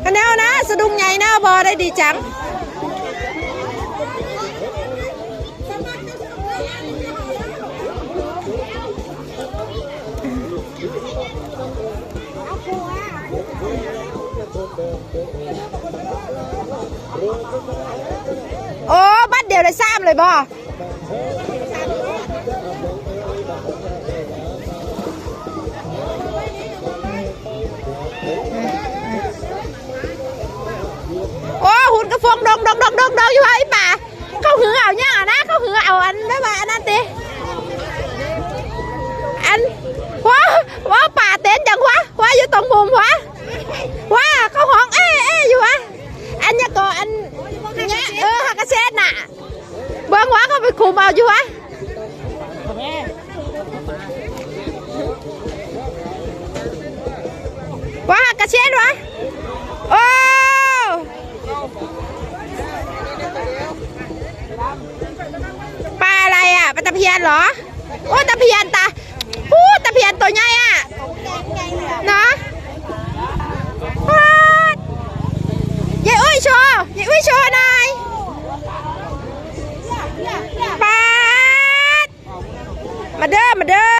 ອັນແນວນະ ສະດຸ້ງໃຫຍ່ນະ ບໍ່ໄດ້ດີຈັງ. ໂອ້ ບັດດຽວໄດ້ສາມເລີຍບໍ່? ໂອ້ ຫຸ່ນກະຟົງດົງໆໆໆຢູ່ຫັ້ນ ອີ່ປາ. ເຂົາຫືເອົາຫຍັງຫັ້ນນະ? ເຂົາຫືເອົາອັນ ແບບວ່າອັນນັ້ນຕິ ອັນ ວ້າ ວ້າ ປາເຕັ້ນຈັ່ງຫວາ ຫວາ ຢູ່ຕົງມຸມຫວາ ຫວາ ເຂົາຮ້ອງເອ້ໆຢູ່ຫວາ. ອັນຫຍັງກໍ ອັນ ເອີ ຫາກະເສດນະ ເບິ່ງຫວາ ເຂົາໄປຄຸມເອົາຢູ່ຫວາ. ວ້າ ກະເຊນຫວາ ໂອ້ ປາອະໄລອະ? ປາຕະພຽນເຫລອ? ໂອ້ ຕະພຽນຕາ ໂອ້ ຕະພຽນໂຕໃຫຍ່